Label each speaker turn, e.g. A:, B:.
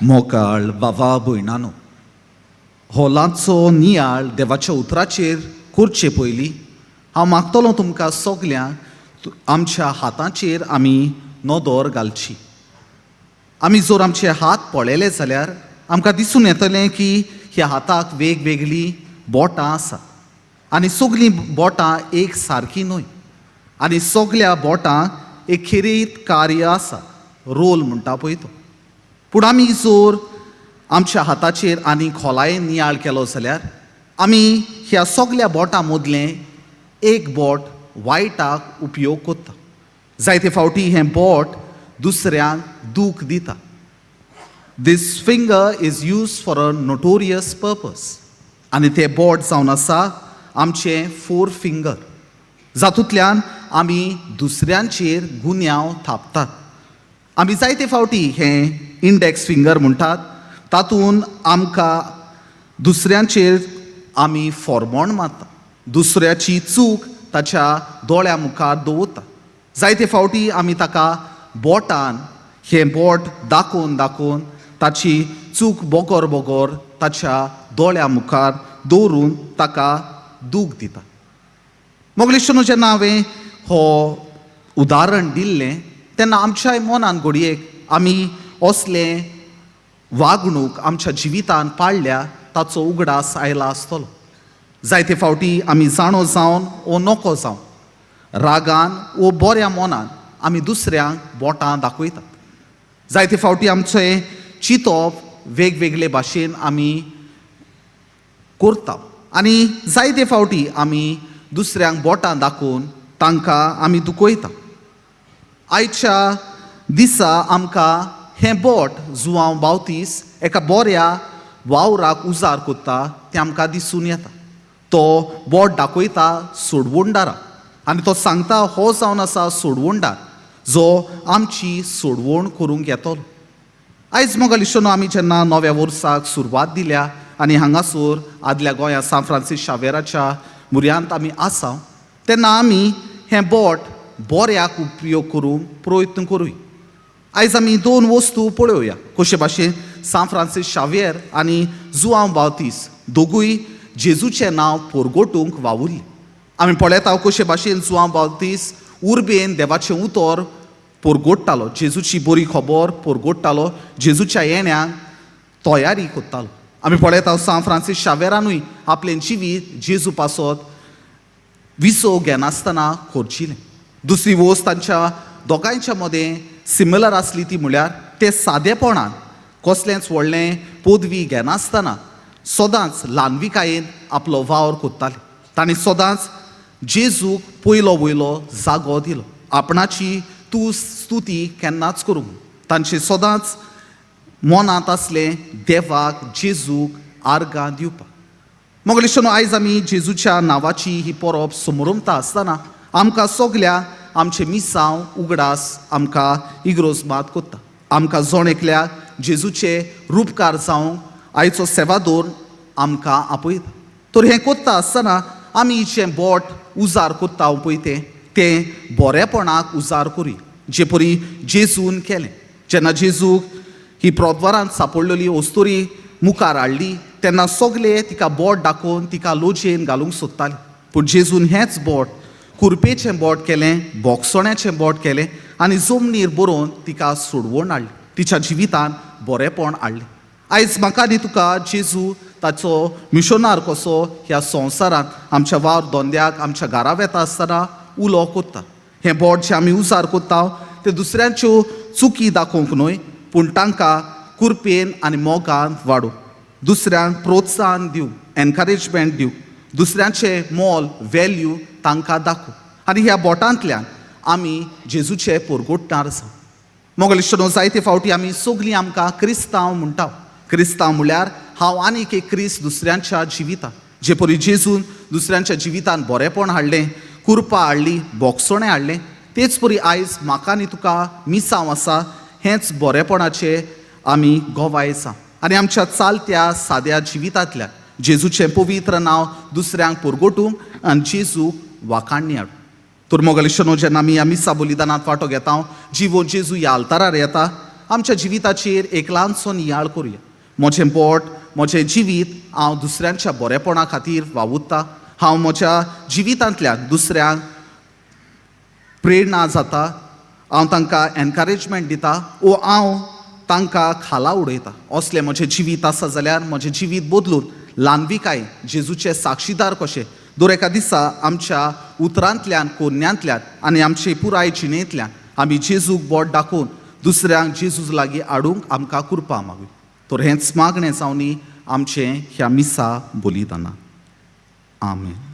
A: मोगाळ बाबा भयणानो, हो ल्हानसो नियाळ देवाच्या उतराचेर करचे पयलीं हांव मागतलो तुमकां सगल्यांक, आमच्या हातांचेर आमी नदर घालची. आमी जर आमचे हात पळयले जाल्यार आमकां दिसून येतलें की ह्या हाताक वेगवेगळीं बोटां आसात आनी सगलीं बोटां एक सारकीं न्हय आनी सगल्या बोटांक एक खेरीत कार्य आसा, रोल म्हणटा पळय तो. पूण आमी जर आमच्या हाताचेर आनी खोलायेन नियाळ केलो जाल्यार आमी ह्या सगल्या बोटां मदलें एक बोट वायटाक उपयोग करता. जायते फावटी हें बोट दुसऱ्यांक दूख दिता. This finger is used for a notorious purpose. आनी तें बोट जावन आसा आमचें फोर फिंगर, जातूंतल्यान आमी दुसऱ्यांचेर गुन्यांव थापतात. आमी जायते फावटी हें इंडेक्स फिंगर म्हणटात, तातूंत आमकां दुसऱ्यांचेर आमी फोरमोण मारता, दुसऱ्याची चूक ताच्या दोळ्या मुखार दवरता. जायते फावटी आमी ताका बोटान हें बोट दाखोवन दाखोवन ताची चूक बोगोर बोगोर ताच्या दोळ्या मुखार दवरून ताका दूख दिता. मोगलेश्वरनो, जेन्ना हांवें हो उदाहरण दिल्लें तेन्ना आमच्याय मनान घडयेक आमी असलें वागणूक आमच्या जिवितान पाळ्ळ्या ताचो उगडास आयला आसतलो. जायते फावटी आमी जाणो जावन ओ नको जावन, रागान वो बऱ्या मनान आमी दुसऱ्यांक बोटां दाखयतात. जायते फावटी आमचें चिंतप वेगवेगळे भाशेन आमी करता आनी जायते फावटी आमी दुसऱ्यांक बोटां दाखोवन तांकां आमी दुखयता. आयच्या दिसा आमकां हें बोट जुवांव बावतीस एका बऱ्या वावराक उजार कोत्ता तें आमकां दिसून येता. तो बोट दाखयता सोडवणदाराक आनी तो सांगता, हो जावन आसा सोडवणदार जो आमची सोडवण करूंक येतलो. आयज मोगाळ, आमी जेन्ना नव्या वर्साक सुरवात दिल्या आनी हांगासर आदल्या गोंया सांत फ्रांसीस शावेराच्या मुऱ्यांत आमी आसा, तेन्ना आमी हें बोट बऱ्याक उपयोग करूंक प्रयत्न करूय. आयज आमी दोन वस्तू पळोवया, कशे भाशेन सांत फ्रांसीस शावेर आनी जुआंव बावतीस दोगूय जेजूचें नांव पोरगोटूंक वावुरली. आमी पळयता कशे भाशेन जुआंव बावतीस उर्बेन देवाचें उतर पोरगोडटालो, जेजूची बरी खबर पोरगोडटालो, जेजूच्या येण्याक तयारी करतालो. आमी पळयता, सांत फ्रांसीस शावेरानूय आपलें जिवीत जेजू पासत विसव घेनासतना खर्चिलें. दुसरी वस्त तांच्या दोगांयच्या मदें सिमिलर आसली ती म्हळ्यार ते सादेपणान कसलेंच व्हडलें पदवी घेनासतना सदांच ल्हानविकायेन आपलो वावर करताले. तांणी सदांच जेजूक पयलो वयलो जागो दिलो, आपणाची तूं स्तुती केन्नाच करूंक. तांचे सदांच मनांत आसलें देवाक, जेजूक आर्गां दिवपाक. मोगलेश्वरनो, आयज आमी जेजूच्या नांवाची ही परब समरमता आसतना आमकां सगल्या आमचें मिसांव उगडास आमकां इग्रोज मात कोत्ता. आमकां जण एकल्याक जेजूचे रुपकार जावंक आयचो सेवादोर आमकां आपयता. तर हें कोत्ता आसतना आमी जें बोट उजार कोत्ता पळय तें तें बरेपणाक उजार करूया, जे परी जेजून केलें. जेन्ना जेजूक ही प्रोद्वारांत सापडलेली अस्तुरी मुखार हाडली तेन्ना सगले तिका बोट दाखोवन तिका लोजयेन घालूंक सोदताले, पूण जेजून हेंच बोट कुरपेचें बोट केलें, बोगसोण्याचें बोट केलें आनी जमनीर बरोवन तिका सोडवण हाडली, तिच्या जिवितान बरेपण हाडलें. आयज म्हाका आनी तुका जेजू ताचो मिशोनार कसो ह्या संवसारांत आमच्या वावर धंद्याक, आमच्या घरा वेता आसतना उलो कोत्ता. हें बोट जें आमी उजार कोत्ता तें दुसऱ्यांच्यो चुकी दाखोवंक न्हय, पूण तांकां कुरपेन आनी मोगान वाडूं, दुसऱ्यांक प्रोत्साहन दिवं, एनकरेजमेंट दिवं, दुसऱ्यांचें मोल, वेल्यू तांकां दाखोवं आनी ह्या बोटांतल्यान आमी जेजूचे पोरगोटणार आसा. मोगलेश्वरो, जायते फावटी आमी सगलीं आमकां क्रिस्तांव म्हणटा. क्रिस्तांव म्हणल्यार हांव आनीक एक क्रिस्त दुसऱ्यांच्या जिवितांत, जे परी जेजून दुसऱ्यांच्या जिवितांत बरेपण हाडलें, कुरपा हाडली, बोगसणें हाडलें, तेच परी आयज म्हाका आनी तुका मिसांव आसा, हेंच बरेपणाचें आमी गोवाय आसा आनी आमच्या चालत्या साद्या जिवितांतल्या जेजूचें पवित्र नांव दुसऱ्यांक पोरगोटूंक आनी जेजूक वाखाणणी हाडूं. तर मोगलेश्वरनो, जेन्ना आमी ह्या मिसा बलिदानांत वांटो घेता, जिवो जेजू ह्या आल्तारार येता. आमच्या जिविताचेर एक ल्हानसो नियाळ करुया. म्हजें बोट, म्हजें जिवीत हांव दुसऱ्यांच्या बरेपणा खातीर वावुरता. हांव म्हज्या जिवितांतल्यान दुसऱ्यांक प्रेरणा जाता, हांव तांकां एनकरेजमेंट दिता वो हांव तांकां खाला उडयता. असलें म्हजें जिवीत आसा जाल्यार म्हजें जिवीत बदलून ल्हानविकाय जेजूचे साक्षीदार कशें दर एका दिसा आमच्या उतरांतल्यान, कोन्यांतल्यान आनी आमचे पुराय जिणेंतल्यान आमी जेजूक बोट दाखोवन दुसऱ्यांक जेजूज लागीं हाडूंक आमकां कृपा मागूया. तर हेंच मागणें जावनी आमचें ह्या मिसा बलिदाना. आमेन.